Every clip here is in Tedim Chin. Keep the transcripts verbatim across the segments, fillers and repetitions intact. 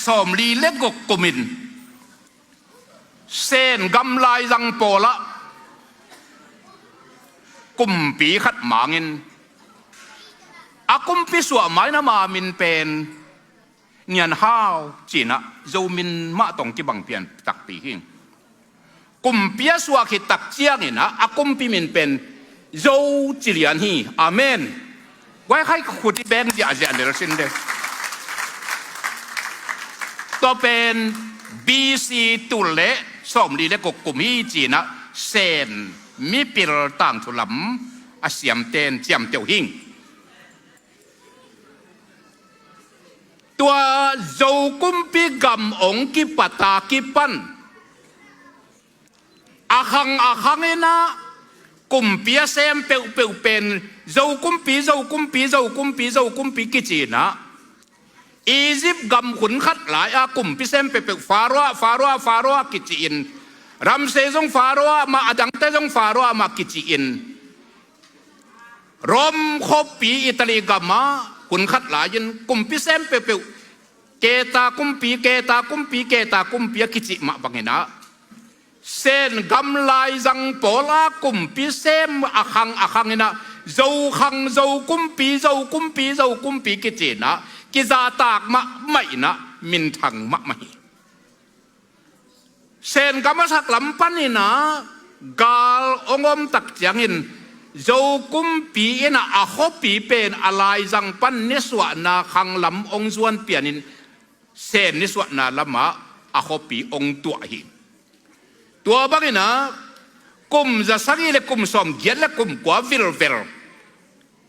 sawmli le guk kumin Sen gam laizang pawlah kumpi khat mangin a kumpi suah maina ma min pen Ngian Hau cinah Zo min mah tawh kibang pian takpi hi. Kumpi a suah khit tak cianginah a kumpi min pen Zo ci lian hi. Amen. Guai khai khuti beng ziahziah lel sin de. Tua pen B C tul le sawmli le guk kum hi cinah Sen mipil tangthu lam a siamten ciamteuh hi. Tua Zo kumpi gam ong kipata kipan a khang a khanginah kumpi a sem peuhpeuh pen Zo kumpi, Zo kumpi, Zo kumpi, Zo kumpi kicinah Egypt gam hun khat lai-a kumpi sem peuhpeuh Pharaoh, Pharaoh, Pharaoh kiciin, Ramsey zong Pharaoh mah, a dangte zong Pharaoh mah kiciin, Rome khuapi Italy gamah hun khat lai-in kumpi sem peuhpeuh Keta kumpi, Keta kumpi, Keta kumpi a kicih mah banginah Sen gam laizang pawlah kumpi sem a khang a khanginah Zo khang, Zo kumpi, Zo kumpi, Zo kumpi kicinah kizahtak mahmah inah minthang mahmah hi. Sen gam a sak lam paninah gal ong om tak ciangin Zo kumpi inah a khuapi pen a laizang pan nisuahna khang lam ong zuan pianin Sen nisuahna lamah a khuapi ong tuah hi. Tua banginah kum za sagih le kum sawmgiat le kum kua vilvel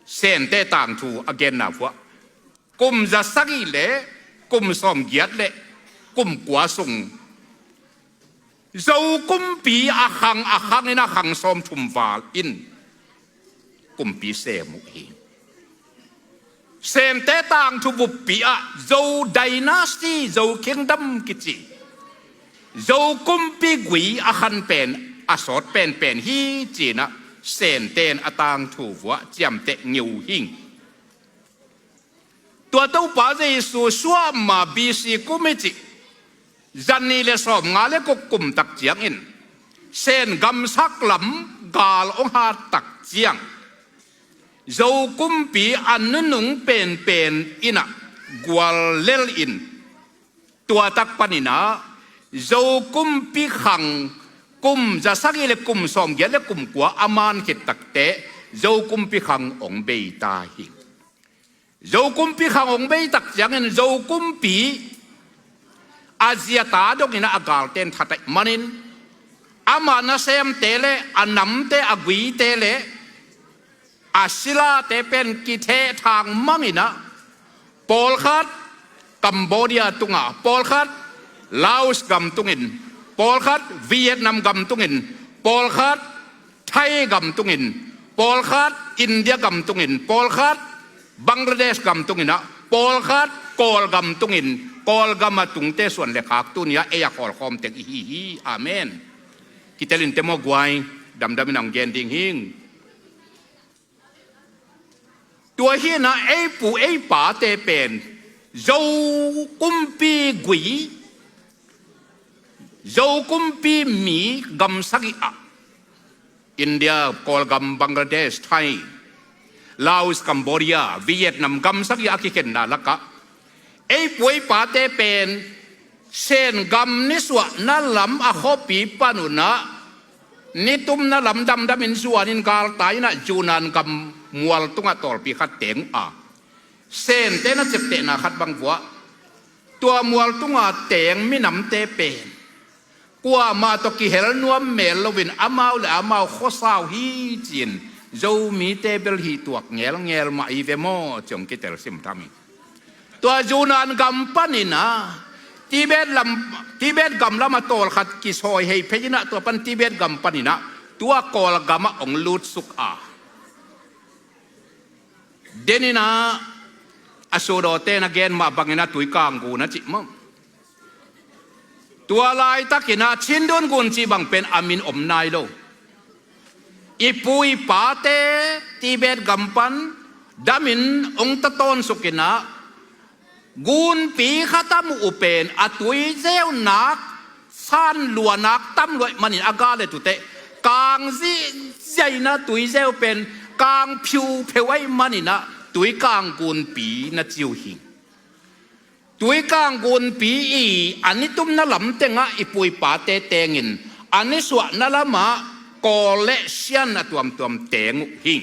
Sente tangthu a genna vuah kum za sagih le kum sawmgiat le kum kua sung Zo kumpi a khang a khangin a khang sawmthum val in kumpi sem uh hi. Sente tangthu buppi ah Zo dynasty, Zo kingdom kici Zo kumpi gui a khan pen a sawt penpen hi cinah Senten a tangthu vuah ciamteh ngeu hi. Tua Topa Jesu suahma B C kum i cih zani le sawmnga le guk kum tak ciangin Sen gamsak lam gal ong hat tak ciang Zo kumpi a nunung penpen inah gual lel in tua tak paninah Zo kumpi khang kum za sagih le kum sawmgiat le kum kua a man khit takteh Zo kumpi khang ong bei ta hi. Zo kumpi khang ong bei tak ciangin Zo kumpi a ziata dongin a galten that ahih manin ama nasemte le a namte a guite le a silate pen kithehthang manginah pawlkhat Cambodia tunga, pawlkhat Laos gam tungin, pawlkhat Vietnam gam tungin, pawlkhat Thai gam tungin, pawlkhat India gam tungin, pawlkhat Bangladesh gam tunginah, pawlkhat Kawlgam tungin, Kawlgam a tungte suan le khak tuni-ah ei a khawlkhawm teng ihi hi. Amen. Kitelin te maw guai, damdamin ang gen ding hing. Tua hinah ei pu ei pate pen Zo kumpi gui, Zo kumpi mi gam sagih ah India, Kawlgam, Bangladesh, Thai, Laos, Cambodia, Vietnam gam sagih a kikhenna lakah ei pu ei pate pen Sen gam nisuahna lam a khuapi panunah nitumna lam damdamin zuanin galtai inah Yunnan gam mual tungah tawlpi khat teng uh a, Sente na ceptehna khat bang vuah tua mual tunga teng minamte pen kuamah tawh kihel nuam mel loin amau le amau khuasau hi cin Zomite bel hih tuak ngelngel mah hi ve maw, ciong kitel simtham hi. Tua Yunnan gam paninah Tibet lam, Tibet gam lamah tawlkhat kisawi hei phei inah tua pan Tibet gam paninah tua Kawlgamah ong lutsuk a, deninah a sudawte na gen mah banginah Tuikang gun a cih maw? Tua laitakinah Chindwin gun cih bang pen a min om nai lo. I pu i pate Tibet gam pan damin ong tatawn sukinah Gunpi khat a muh uh pen a tuizeunak san luanak tam luaih manin a ga le tuteh kang zihziaina tuizeu pen kang phiupheu aih maninah tuikang gunpi na ci uh hi. Tuikang gunpi i a nitumna lam tengah i puipate tengin a nisuahna lamah Kawl le Sian a tuamtuam teng uh hi.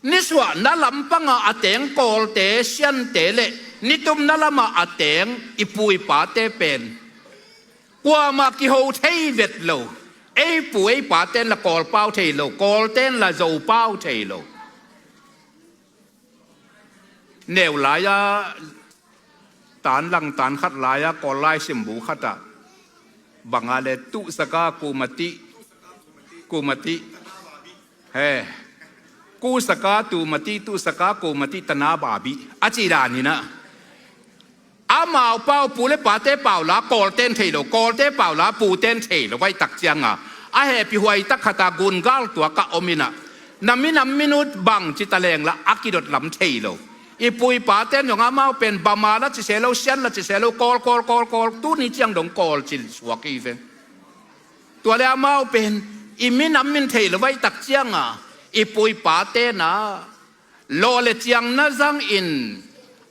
Nisuahna lampangah a teng Kawlte, Siante le nitumna lamah a teng i puipate pen kuamah kiho thei vet lo. Ei pu ei paten la Kawl pau thei lo, Kawlten la Zo pau thei lo. Neu lai-a tan lang tan khat lai-a Kawl lai simbu khatah banga le tuhsaka kumati, kumati, he, kusaka tumati, tuhsaka kumati tana babi a ci dan hinah. Amau pau pu le pate pau la Kawlten thei lo, Kawlte pau la puten thei lo vaih tak cianga a hehpih huai tak khata gungal tuakah om inah na minam minut bang ci taleng la a kidot lam thei lo. I puipaten zong amau pen Bama la ci se lo, Sian la ci se lo, Kawl, Kawl, Kawl, Kawl, tuni ciang dong Kawl ci suak i ve. Tua le amau pen i minam min thei lo vaih tak cianga i puipaten a lawh le ciang na zangin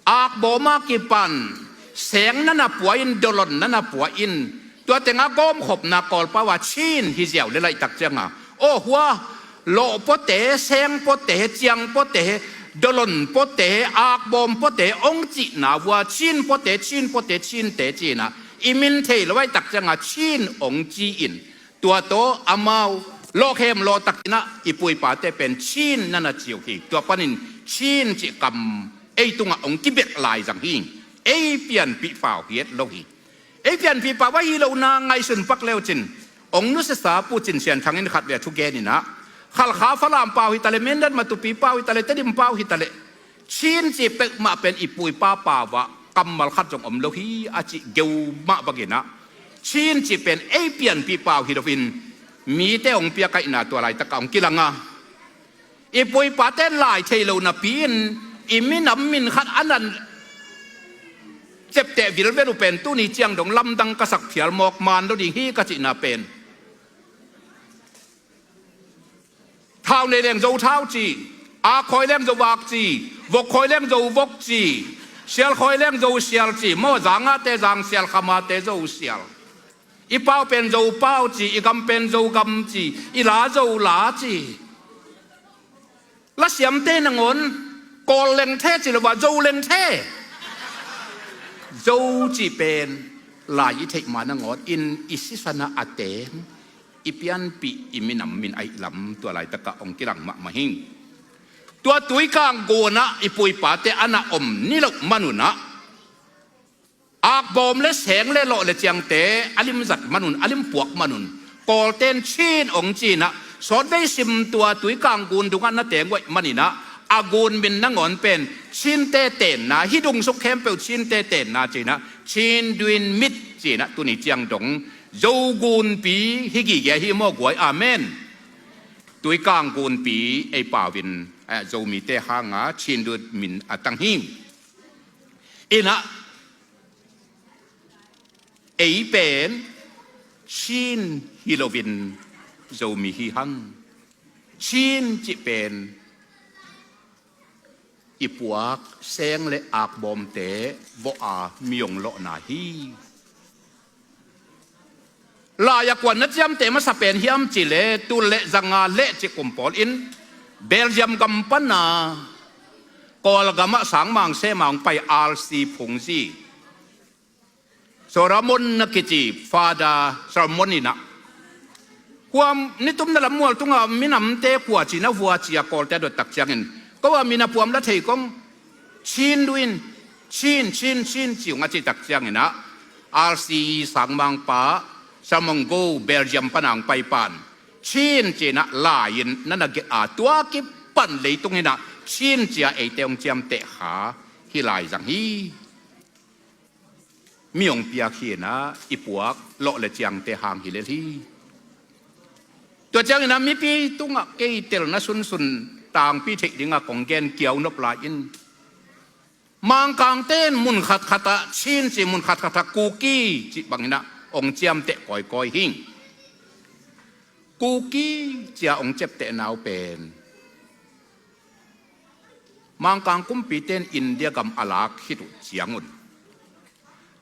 akbawm a kipan seng na na pua in, dolon na na pua in, tua tengah gawmkhopna Kawlpau a Chin hi ziau le laih tak cianga aw hua lawh pawte, seng pawte, ciang pawte, dolon pawte, akbawm pawte ong cihna vua Chin pawte, Chin pawte, Chinte cinah i min thei lo aih tak cianga Chin ong ci-in tua tawh amau lawhkhem lawhtakinah i puipate pen Chin na na ci uh hi. Tua panin Chin cih kam ei tungah ong kibelh lai zang hi. Ei pianpih pau hi et lo hi. Ei pianpih pau ahi lohna ngaihsun pak leucin ong nusisa Pu Cin Sian Thang in khat ve a thugen inah Khalkha Falam pau hi taleh, Mindat Matupi pau hi taleh, Tedim pau hi taleh Chin cih peuhmah pen i puipa pau ah kammal khat zong om lo hi a cih geu mah banginah Chin cih pen ei pianpih pau hi loin mite hong piakaihna tua laitakah hong kilanga i puipate lai thei lo napi-in i minam min khat a nan cepteh vilvel uh pen tuni ciang dong lamdang ka sak phial mawk man lo ding hi ka cihna pen Thau nei leng Zo thau ci, ak khawi leng Zo ak ci, vok khawi leng Zo vok ci, sial khawi leng Zo sial ci, maw zangahte zang sial, khamate Zo sial. I pau pen Zo pau ci, i gam pen Zo gam ci, i la Zo la ci. Lasiamte nangawn Kawl lengthe ci lo a Zo lengthe. Zo ci pen lai i theih ma nangawn in i sisan a a teng i pianpih i minam min aih lam tua laitakah hong kilang mahmah hi. Tua tuikang gunah i puipate a na om ni loh manunah akbawm le seng le lawh le ciangte a limzat manun a limpuak manun Kawlten Chin hong cinah sawtvei sim tua tuikang gun dungah na teng uaih maninah a gun min nangawn pen Chinte tenna hi dungsuk khempeuh Chinte tenna cinah Chin duin mit cinah tuni ciang dong Zo gunpi hi gige hi maw guai, amen. Tuikang gunpi ei pau in eh, Zomite hanga Chin duin min a tang hi. Inah ei pen Chin hi loin Zomi hi hang. Chin cih pen i puak seng le akbawmte vawh a mi hong lawhna hi. Lai a kuan na ciamteh masa pen hiam cih leh tul le zanga le cih kum pawl in Belgium gam pana Kawlgamah sangmang sema hong pai R C Phungzi, Solomon na kici Father Solomon inah huam nitumna lam mual tungah minamte kua cina vua cia Kawlte a dottak ciangin ko a min a puam la thei kong Chin duin Chin Chin Chin ciung a citak cianginah R C sangmangpa Solomon Go Belgium pana hong paipan Chin cinah lai-in na na gelh a tua kipan leitung inah Chin cia eite hong ciamteh kha hi lai zang hi. Mi hong piak hinah i puak lawh le ciangte hang hi lel hi. Tua cianginah mipi tungah kei telna sunsun tangpi theih dingah kong gen kiau nop lai-in Mangkangte in mun khatkhat ah Chin ci, mun khatkhat ah Kuki ci bangin ah hong ciamteh kawikawi hi. Kuki ci-a hong ciamtehna uh pen Mangkang kumpite in India gam a lak khit uh ciangun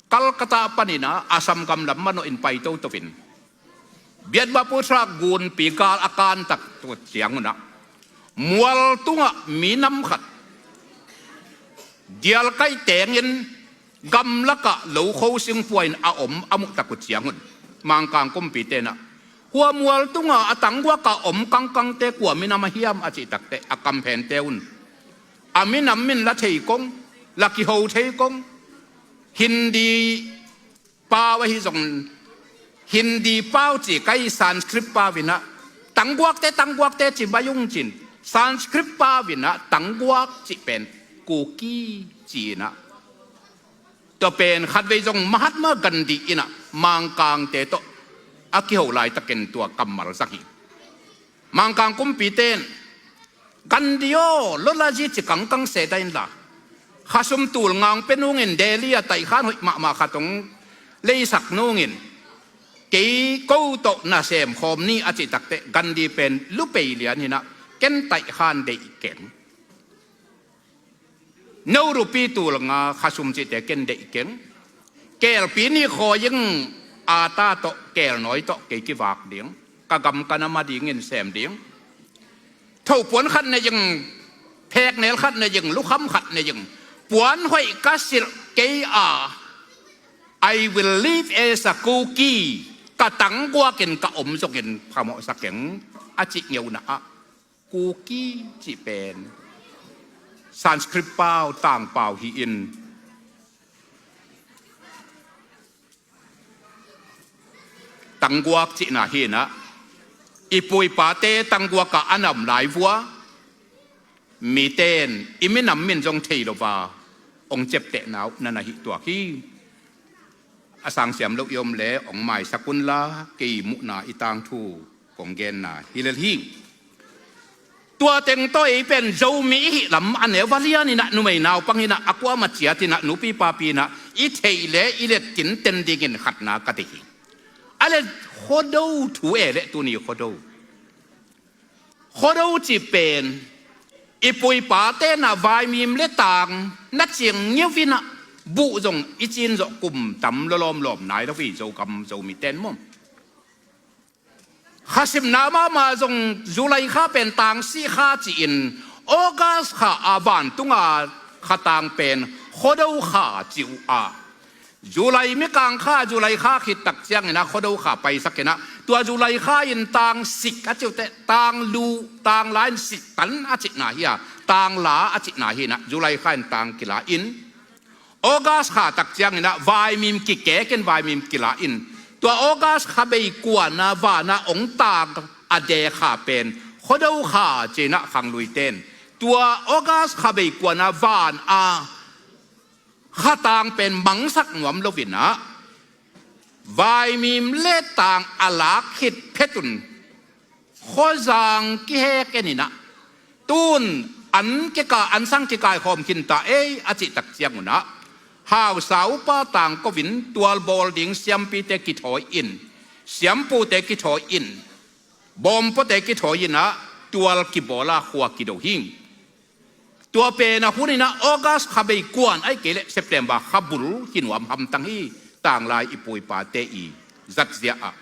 Calcutta panin ah Assam gam lam manawhin pai toto in Biatbaputha gunpi gal a kan tak uh ciangun ah mual tungah minam khat dialkaih tengin gamlakah lokho singpua in a om a muh tak uh ciangun Mangkang kumpite in ah hua mual tunga a tangguak a om kangkangte kua minam a hiam a cih takteh a kamphente un a minam min la thei kong, la kiho thei kong, Hindi pau ahi zong Hindi pau ci kai Sanskrit pau in ah tangguakte, tangguakte ci bai ung cin Sanskrit pau in ah tangguak cih pen Kuki ci in ah tua pen khatvei zong Mahatma Gandhi in ah Mangkangte tawh a kiho laitakin tua kammal zang hi. Mangkang kumpite in Gandhi aw, lolazi ci kangkang seta inla khasum tul ngang pe nungin Delhi a taihkhan hoih mahmah khat hong leisak nungin kei ko tawh na sem khawm ni a cih takteh Gandhi pen lupei lian hi in ah ken taihkhan deih keng. No rupi tul nga khasum cihte ken deih keng. Kelpi nih khawi ing, ata tawh kelnawi tawh kei kivak ding, ka gam ka nam a dingin sem ding. Thopuan khat nei ing, pheknel khat nei ing, lukham khat nei ing, puan hoih ka silh kei a, I will live as a Kuki, ka tangguakin ka om zongin phamawhsak ing a cih ngeuna ah Kuki cih pen Sanskrit pau tangpau hi-in tangguak cihna hi in ah i pu i pate tangguak ah a na om lai vua mite in i minam min zong thei lo va hong ciaptehna uh na na hi tuak hi. A sangsiam lo i om le hong maisak unla kei muhna i tangthu kong genna hi lel hi. Tua teng tawh ei pen Zomi i hih lam a neu va lian in ah numei naupang in ah a kuamah ciat in ah nupi papi in ah i theih le i let kinten dingin khatna ka deih hi. A le Khuado thu e le tuni Khuado. Khuado cih pen i pu i pate in ah vaimim le tang na ciang ngiau in ah buh zong i cin zawh kum tam lawlawm lawm nai lo hi Zogam Zomite in maw. Kha simna mahmah zong July kha pen tang sih kha ci-in August kha a vantunga kha tang pen Khuado kha ci uh a, July mikang kha, July kha khit tak ciangin ah Khuado kha paisak in ah tua July kha in tang sik a ci uh teh, tang lu, tang la in sik tan a cihna hi a, tang la a cihna hi in ah July kha in tang kila in August kha tak ciangin ah vaimim kikek in vaimim kila in tua August kha bei kuana vana ong tang a de kha pen Khuado kha ci in ah khangluite in tua August kha bei kuana van a kha tang pen mangsak nuam lo in ah vaimim le tang a lak khit phetun khuazang kihek en in ah tun an kika, an sang kikaikhawm khin ta ei a cih tak ciangun ah hausa upa tang ko in tualbawl ding siampite kithawi in, siampute kithawi in, bawmpuate kithawi in ah tual kibawl a khua kido hi. Tua pen a hun in ah August kha bei kuan ahih kei leh September kha bul hi nuam hamtang hi. Tanglai i pu i pate i zatzia ah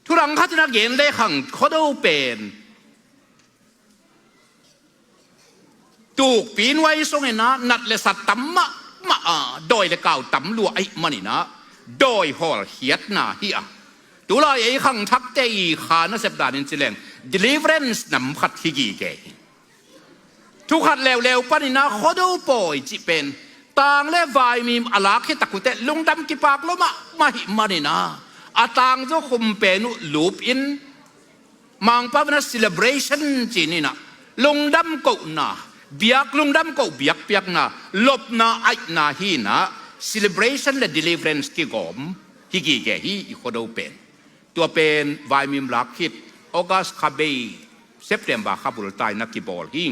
thudang khat in a gen le khang Khuado pen tukpi nuai sung in ah nat le sat tam mahmah a, dawi le kau tam lua ahih manin ah dawi hawl khiatna hi a, tulai ei khangthakte i kha nasep danin ci leng deliverance nam khat hi gige hi. Thu khat leuleu panin ah Khuado pawi cih pen tang le vaimim a lak hi tak uh teh lungdam kipak lo mahmah ahih manin ah a tang zaw khum pen uh lup in Mangpau in ah celebration ci-in ah lungdam kohna, biak lungdam koh biakpiakna, lopna aihna hi in ah celebration le deliverance kigawm hi gige hi i Khuado pen. Tua pen vaimim lak khit August kha bei September kha bul ta in ah kibawl hi.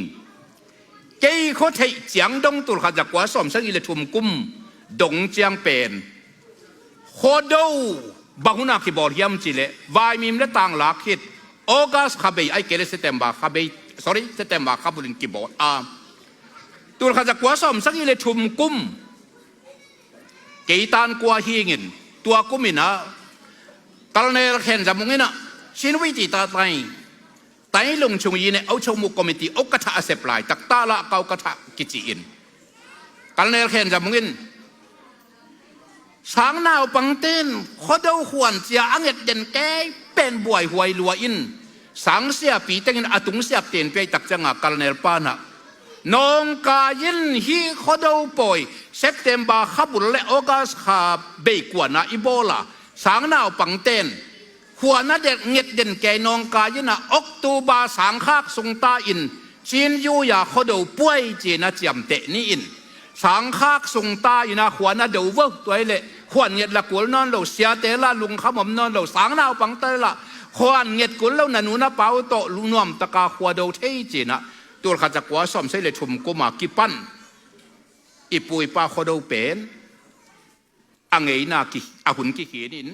Kei khuatheih ciang dong tulkhat zakua sawmsagih le thum kum dong ciang pen Khuado bang huna kibawl hiam cih leh vaimim le tanglak khit August kha bei ai kei le September kha bei, sorry, September kha bulin kibawl a. Tulkhat zakua sawmsagih le thum kum kei tan kua hingin tua kumin ah Colonel Khen Za Mung in ah Chin Wei ti ta tai tai lung chung yi ne au chau mu committee au ka tha a sep lai tak ta la kau ka tha kici in Colonel Khen Za Mung in sang naupangten Khuado khuan cia a nget den kei pen buai huai lua in sang siapi tengin a tung siap ten pei tak cianga Colonel pana nawngkai in hi Khuado pawi September kha bul le August kha bei kuana i bawla sang naupangten khuana del nget den kei nawngkai in ah October sangkhak sungta in Chin Yu ya Khuado puai cina ciamteh ni in sangkhak sungta in ah khuana do vo tuai le khuan nget la kul nawn lo siate la lungkham om nawn lo sang naupangte la khuan nget kul lo na nu na pau tawh lu nuam taka Khuado thei cina tulkhat zakua sawmsagih le thum kuma kipan i puipa Khuado pen a ngeina ki a hun kikhin in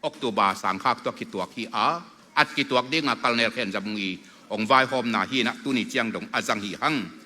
October sangkhak tua kituak hi a at kituak dinga Colonel Khen Za Mung i ong vaihawmna hi na tuni ciang dong a zang hi hang.